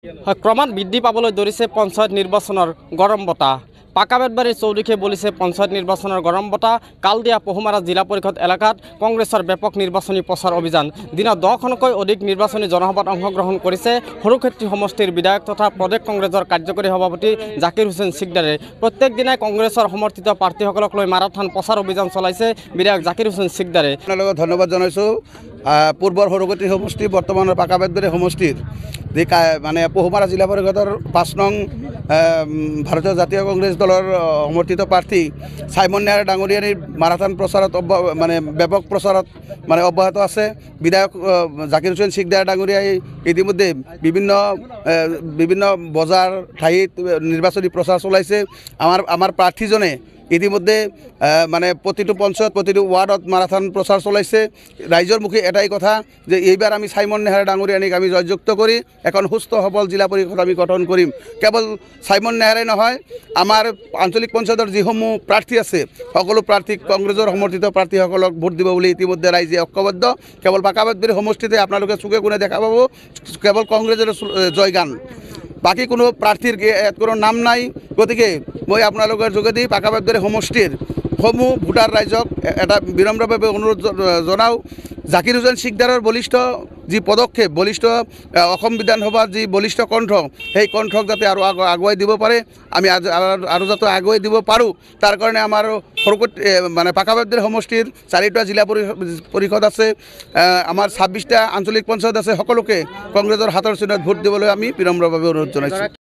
ক্ৰমাৎ বৃদ্ধি পাবলৈ ধৰিছে পঞ্চায়ত নিৰ্বাচনৰ গৰম বতাহ। পাকাবেতবাৰীৰ চৌদিশে বলিছে পঞ্চায়ত নিৰ্বাচনৰ গৰম বতাহ। কালদিয়া পহুমাৰা জিলা পৰিষদ এলেকাত কংগ্ৰেছৰ ব্যাপক নিৰ্বাচনী প্ৰচাৰ অভিযান। দিনত 10খনকৈ অধিক নিৰ্বাচনী জনসভাত অংশগ্ৰহণ কৰিছে সৰুক্ষেত্ৰী সমষ্টিৰ বিধায়ক তথা প্ৰদেশ কংগ্ৰেছৰ কাৰ্যকৰী সভাপতি জাকিৰ হুছেইন চিকদাৰে। প্ৰত্যেক দিনাই কংগ্ৰেছৰ সমৰ্থিত প্ৰাৰ্থীসকলক লৈ মাৰাথান প্ৰচাৰ অভিযান চলাইছে বিধায়ক জাকিৰ হুছেইন চিকদাৰে। আপোনালোকক ধন্যবাদ জনাইছোঁ। পূৰ্বৰ সৰুক্ষেত্ৰী সমষ্টি, বৰ্তমানৰ পাকাবেতবাৰী সমষ্টিৰ যি মানে পহুমাৰা জিলা পৰিষদৰ 5 নং ভাৰতীয় জাতীয় কংগ্ৰেছ দলৰ সমৰ্থিত প্ৰাৰ্থী চাইমন নেহাৰ ডাঙৰীয়ানীৰ মাৰাথান প্ৰচাৰত মানে ব্যাপক প্ৰচাৰত মানে অব্যাহত আছে। বিধায়ক জাকিৰ হুছেইন চিকদাৰ ডাঙৰীয়াই ইতিমধ্যে বিভিন্ন বজাৰ ঠাইত নিৰ্বাচনী প্ৰচাৰ চলাইছে। আমাৰ প্ৰাৰ্থীজনে ইতিমধ্যে মানে প্ৰতিটো পঞ্চায়ত, প্ৰতিটো ৱাৰ্ডত মাৰাথান প্ৰচাৰ চলাইছে। ৰাইজৰ মুখে এটাই কথা যে এইবাৰ আমি চাইমন নেহাৰ ডাঙৰীয়ানীক আমি জয়যুক্ত কৰি এখন সুস্থ সবল জিলা পৰিষদ আমি গঠন কৰিম। কেৱল চাইমন নেহাৰে নহয়, আমাৰ আঞ্চলিক পঞ্চায়তৰ যিসমূহ প্ৰাৰ্থী আছে সকলো প্ৰাৰ্থীক, কংগ্ৰেছৰ সমৰ্থিত প্ৰাৰ্থীসকলক ভোট দিব বুলি ইতিমধ্যে ৰাইজে ঐক্যবদ্ধ। কেৱল পাকাবেতবাৰী সমষ্টিতে আপোনালোকে চুকে কোণে দেখা পাব কেৱল কংগ্ৰেছৰ জয়গান, বাকী কোনো প্ৰাৰ্থীৰ ইয়াত কোনো নাম নাই। গতিকে মই আপোনালোকৰ যোগেদি পাকাবেতবাৰী সমষ্টিৰ সমূহ ভোটাৰ ৰাইজক এটা বিনম্ৰভাৱে অনুৰোধ জনাওঁ, জাকিৰ হুছেইন চিকদাৰৰ বলিষ্ঠ যি পদক্ষেপ, বলিষ্ঠ অসম বিধানসভাৰ যি বলিষ্ঠ কণ্ঠ, সেই কণ্ঠক যাতে আৰু আগুৱাই দিব পাৰে, আমি আৰু যাতে আগুৱাই দিব পাৰোঁ তাৰ কাৰণে আমাৰ সৰুক্ষেত্ৰী মানে পাকাবেতবাৰী সমষ্টিৰ 4টা জিলা পৰিষদ আছে, আমাৰ 26টা আঞ্চলিক পঞ্চায়ত আছে, সকলোকে কংগ্ৰেছৰ হাতৰ চিহ্নত ভোট দিবলৈ আমি বিনম্ৰভাৱে অনুৰোধ জনাইছোঁ।